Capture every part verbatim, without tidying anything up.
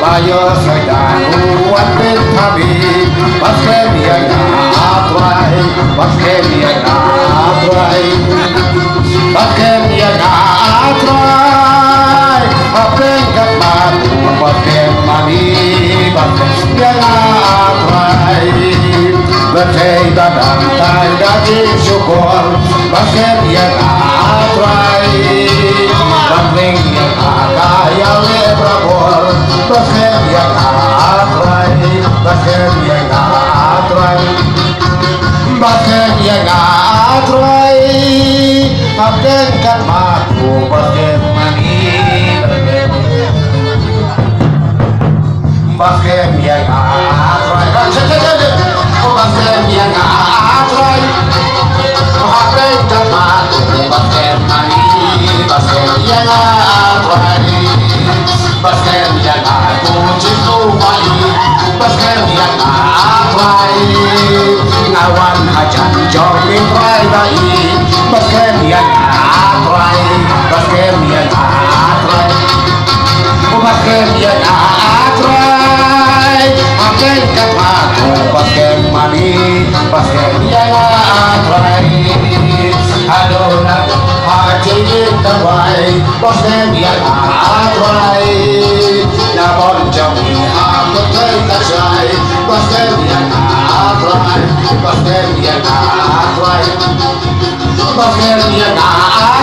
Ba ïoh sngewthuh wat pynthame, ba skhem ïa nga Trai, ba skhem ïa nga Trai. Ba skhem ïa nga Trai, hapdeng katba tu ba skhem ma ngi, ba skhem ïa nga Trai. Lehse ba dang tai da jingshukor, ba skhem ïa nga Trai. Ba skhem ïa nga ka ïaleh barabor, ba skhem ïa nga Trai, ba skhem ïa nga Trai. Ba skhem ïa nga Trai, hapdeng katba tu ba skhem ma ngi. Ba skhem ïa nga Trai. Ba skhem ïa nga Trai. Hapdeng katba tu ba skhem ma ngi. Ba skhem ïa nga Trai. Ba skhem ïa nga tu jingtu ba i. Ba skhem ïa nga Trai. Nga wan hajan jong me Trai ba i. Ba skhem ïa nga Trai. Ba skhem ïa nga Trai. Ba skhem ïa nga Trai. Hapdeng katba tu ba skhem ma ngi. Ba skhem ïa nga Trai. Haduh na ha jingim tawai. Ba skhem ïa nga Trai. Na bun jong ngi ha pyrthei ka jai. Ba skhem ïa nga Trai. Ba skhem ïa nga Trai. Ba skhem ïa nga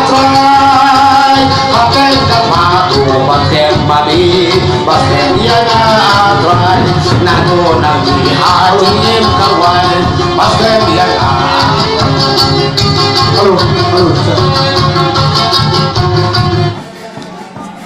Trai. Hapdeng katba tu ba skhem ma ngi. Ba skhem ïa nga Trai. Naduh na ngi ha jingim